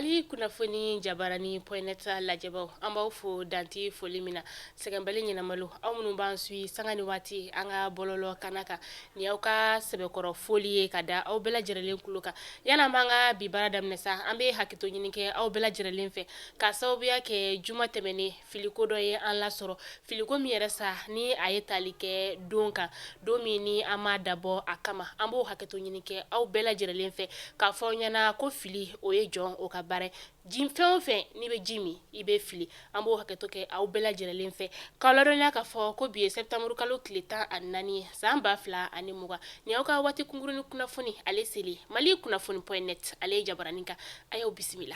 Mali kunnafoni jabarani point net lajɛbaw, an b'aw fo dan tɛ foli min na. Sɛgɛnbali ɲɛnamalo, aw minnu b'an suit sanga ni waati an ka bɔlɔlɔ kana kan, nin y'aw ka sɛbɛkɔrɔ foli ye ka da aw bɛɛ lajɛlen tulo kan. Yanni an b'an ka bi baara daminɛ sa, an bɛ hakɛto ɲini kɛ aw bɛɛ lajɛlen fɛ ka sababuya kɛ juma tɛmɛnen filiko dɔ ye an lasɔrɔ, filiko min yɛrɛ sa ni a ye tali kɛ don kan, don min ni an m'a dabɔ a kama. An b'o hakɛto ɲini kɛ aw bɛɛ lajɛlen fɛ k'a fɔ aw ɲɛna ko fili o ye jɔn o ka baara ye. Ji fɛn o fɛn n'i bɛ ji min i bɛ fili. An b'o hakɛto kɛ aw bɛɛ lajɛlen fɛ k'aw ladɔnniya k'a fɔ ko bi ye septembre kalo tile 14 ye san 2020. Nin y'aw ka waati kunkurunnin kunnafoni ale seli Mali kunnafoni point net ale ye jabaranin kan. A y'aw bisimila.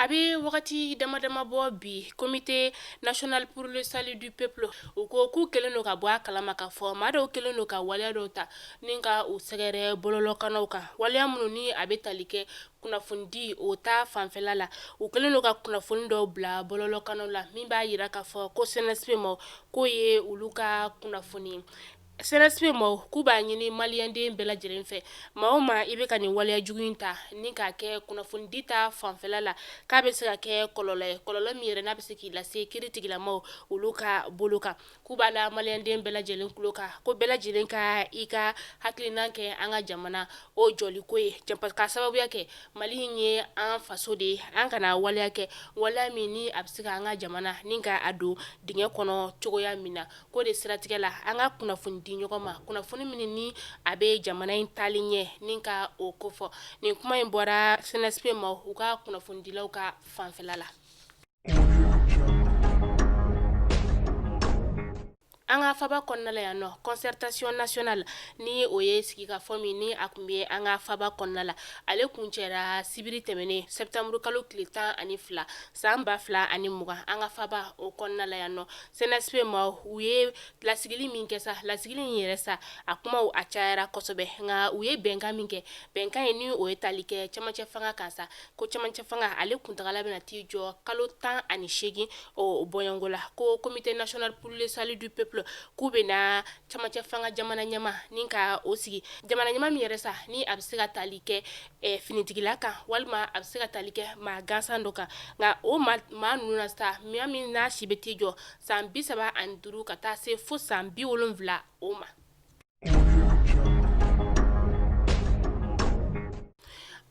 A bɛ wagati dama dama bɔ bi, Comité national pour le salut du peuple u ko k'u kɛlen don ka bɔ a kalama k'a fɔ maa dɔw kɛlen don ka waleya dɔw ta ni ka u sɛgɛrɛ bɔlɔlɔkanaw kan, waleya minnu ni a bɛ tali kɛ kunnafonidi o ta fanfɛla la. U kɛlen don ka kunnafoni dɔw bila bɔlɔlɔkanaw la min b'a jira k'a fɔ ko CNSP maaw k'o ye olu ka kunnafoni. CNSP maaw k'u b'a ɲini maliyɛnden bɛɛ lajɛlen fɛ, maa o maa i bɛ ka nin waleya jugu in ta ni k'a kɛ kunnafonidi ta fanfɛla la, k'a bɛ se ka kɛ kɔlɔlɔ ye, kɔlɔlɔ min yɛrɛ n'a bɛ se k'i lase kiiritigilamaw olu ka bolo kan. K'u b'a la maliyɛnden bɛɛ lajɛlen tulo kan ko bɛɛ lajɛlen ka i ka hakilinan kɛ an ka jamana o jɔliko ye, k'a sababuya kɛ Mali in ye an faso de ye. An kana waleya kɛ waleya min ni a bɛ se ka an ka jamana ni ka a don dingɛ kɔnɔ cogoya min na. K'o de siratigɛ la, an ka kunnafoni di ɲɔgɔn ma, kunnafoni min ni a bɛ jamana in taali ɲɛ ni ka o kofɔ. Nin kuma in bɔra CNSP maaw u ka kunnafonidilaw ka fanfɛla la. An ka faba kɔnɔna la yan nɔ, concertation nationale ni o ye sigikafɔ min ni a tun bɛ an ka faba kɔnɔna la, ale kuncɛra sibiri tɛmɛnen septembre kalo tile 12 san 2020 an ka faba o kɔnɔna la yan nɔ. CNSP maaw u ye lasigili min kɛ sa, lasigili in yɛrɛ sa, a kumaw a cayara kosɛbɛ, nka u ye bɛnkan min kɛ, bɛnkan in ni o ye tali kɛ cɛmancɛ fanga kan sa, ko cɛmancɛ fanga ale kuntagala bɛna t'i jɔ kalo 18 o bɔɲɔgɔnko la. Ko Comité national pour le salut du peuple k'u bɛna cɛmancɛ fanga jamana ɲɛmaa ni ka o sigi, jamana ɲɛmaa min yɛrɛ sa ni a bɛ se ka tali kɛ finitigila kan walima a bɛ se ka tali kɛ maa gansan dɔ kan. Nka o maa ninnu na sa, maa min n'a si bɛ t'i jɔ san 35 ka taa se fo san 70 o ma.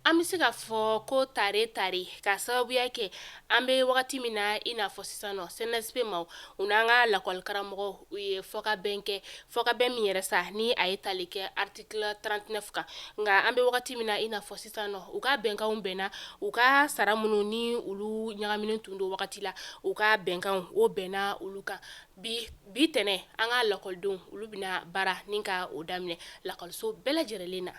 An bɛ se k'a fɔ ko tare tare ka sababuya kɛ an bɛ wagati min na i n'a fɔ sisan nɔ, CNSP maaw u n'an ka lakɔlikaramɔgɔw u ye fɔkabɛn kɛ, fɔkabɛn min yɛrɛ sa ni a ye tali kɛ article 39 kan. Nka an bɛ wagati min na i n'a fɔ sisan nɔ, u ka bɛnkanw bɛnna u ka sara minnu ni olu ɲagaminen tun don wagati la, u ka bɛnkanw o bɛnna olu kan. Bi bi tɛnɛn, an ka lakɔlidenw olu bɛna baara ni ka o daminɛ lakɔliso bɛɛ lajɛlen na.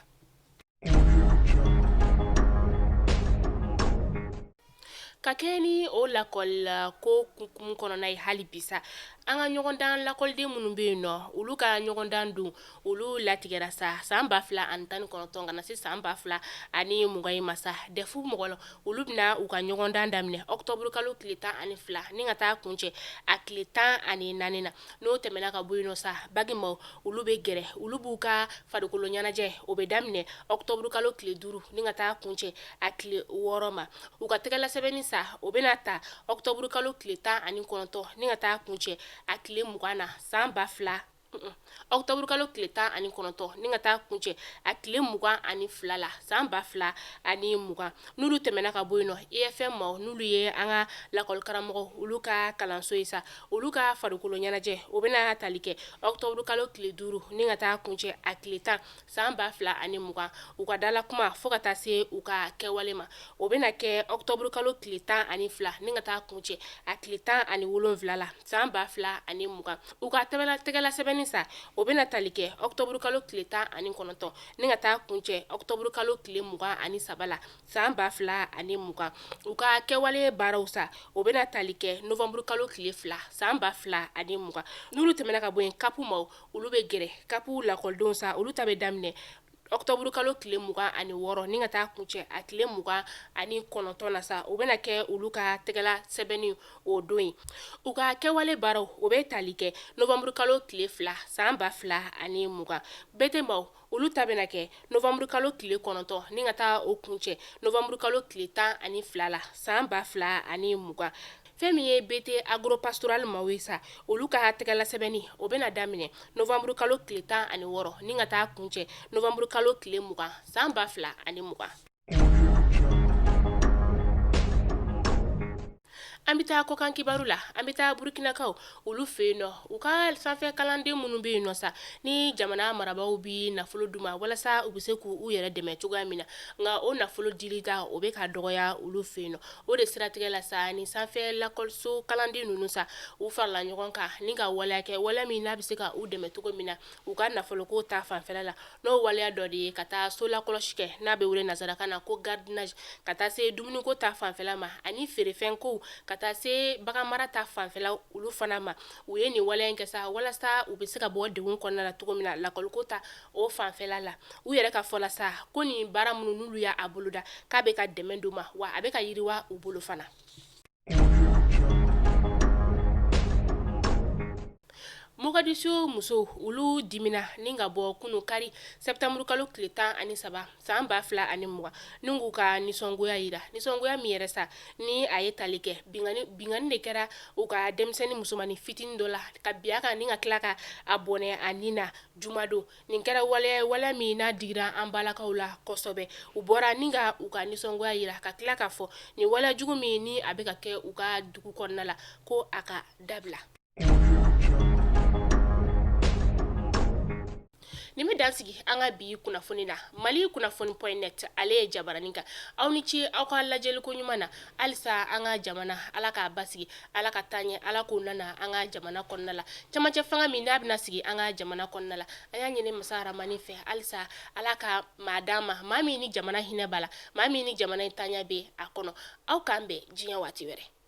Ka kɛ ni o lakɔli ko hukumu kɔnɔna ye, hali bi sa an ka ɲɔgɔndan lakɔliden minnu bɛ yen nɔ, olu ka ɲɔgɔndan don olu latigɛra sa san 2019 ka na se san 2020 in ma sa. DEF mɔgɔ la, olu bɛna u ka ɲɔgɔndan daminɛ octobre kalo tile 12 ni ka taa kuncɛ a tile 14 na. N'o tɛmɛna ka bɔ yen nɔ sa, bac maaw olu bɛ gɛrɛ, olu b'u ka farikolo ɲɛnajɛ o bɛ daminɛ octobre kalo tile 5 ni ka taa kuncɛ a tile 6 ma. U ka tɛgɛlasɛbɛnni sa o bɛna ta octobre kalo tile 19 ni ka taa kuncɛ a tile 20 na san ba fila, octobre kalo tile 19 ni ka taa kuncɛ a tile 22 la san 2020. N'olu tɛmɛna ka bɔ yen nɔ, IFM maaw n'olu ye an ka lakɔlikaramɔgɔ olu ka kalanso ye sa, olu ka farikolo ɲɛnajɛ o bɛna tali kɛ octobre kalo tile 5 ni ka taa kuncɛ a tile 10 san 2020. U ka dala kuma fo ka taa se u ka kɛwale ma, o bɛna kɛ octobre kalo tile 12 ni ka taa kuncɛ a tile 17 la san 2020. U ka tɛgɛlasɛbɛnni sa o bɛna tali kɛ octobre kalo tile 19 ni ka taa kuncɛ octobre kalo tile 23 la san 2020. U ka kɛwale baaraw sa o bɛna tali kɛ novembre kalo tile 2 san 2020. N'olu tɛmɛna ka bɔ yen, CAP maaw olu bɛ gɛrɛ, CAP lakɔlidenw sa olu ta bɛ daminɛ Ɔkutɔburu kalo tile 26 ni ka taa kuncɛ a tile 29 na sa, o bɛna kɛ olu ka tɛgɛla sɛbɛnni o don ye. U ka kɛwale baaraw, o bɛ tali kɛ novanburu kalo tile 2 san 2020. BT maaw, olu ta bɛna kɛ novanburu kalo tile 9 ni ka taa o kuncɛ novanburu kalo tile 12 la san 2020. Fɛn min ye BT agropastoral maaw ye sa, olu ka tɛgɛla sɛbɛnni, o bɛna daminɛ novanburu kalo tile 16 ni ka taa kuncɛ novanburu kalo tile 20 san 2020. An bɛ taa kɔkan kibaru la. An bɛ taa Burukinakaw olu fɛ yen nɔ. U ka sanfɛ kalanden minnu bɛ yen nɔ sa, ni jamana marabaaw bɛ nafolo d'u ma walasa u bɛ se k'u yɛrɛ dɛmɛ cogoya min na, nka o nafolo dili ta, o bɛ ka dɔgɔya olu fɛ yen nɔ. O de siratigɛ la sa, ni sanfɛ lakɔliso kalanden ninnu sa, u farala ɲɔgɔn kan ni ka waleya kɛ, waleya min n'a bɛ se ka u dɛmɛ cogo min na u ka nafoloko ta fanfɛla la. N'o waleya dɔ de ye ka taa so lakɔlɔsi kɛ, n'a bɛ wele nansarakan na ko gardiennage, ka taa se dumuniko ta fanfɛla ma ani feerefɛnkow, ka taa se baganmara ta fanfɛla olu fana ma. U ye nin waleya in kɛ sa walasa u bɛ se ka bɔ degun kɔnɔna la cogo min na lakɔliko ta o fanfɛla la. U yɛrɛ ka fɔ la sa, ko nin baara minnu n'olu y'a boloda, k'a bɛ ka dɛmɛ d'u ma, wa a bɛ ka yiriwa u bolo fana. Mogadishu musow, olu dimina ni ka bɔ kunu kari septembre kalo tile 13 san 2020 ni k'u ka nisɔngoya yira. Nisɔngoya min yɛrɛ sa, ni a ye tali kɛ binkanni de kɛra u ka denmisɛnnin musomannin fitinin dɔ la ka bin a kan ni ka tila ka a bɔnɛ a ni na jumadon. Nin kɛra waleya ye, waleya min n'a digira an balakaw la kosɛbɛ. U bɔra ni ka u ka nisɔngoya yira, ka tila k'a fɔ nin waleya jugu min ni a bɛ ka kɛ u ka dugu kɔnɔna la, ko a ka dabila. Nin bɛ dan sigi an ka bi kunnafoni na. Mali kunnafoni point net, ale ye jabaranin kan. Aw ni ce aw ka lajɛliko ɲuman na. Halisa an ka jamana, Ala k'a basigi, Ala ka taa ɲɛ, Ala k'o nana an ka jamana kɔnɔna la. Camancɛ fanga min n'a bɛna sigi an ka jamana kɔnɔna la, an y'a ɲini masa Ramani fɛ halisa Ala ka maa d'an ma, maa min ni jamana hinɛ b'a la, maa min ni jamana in taaɲɛ bɛ a kɔnɔ. Aw k'an bɛn diɲɛ waati wɛrɛ.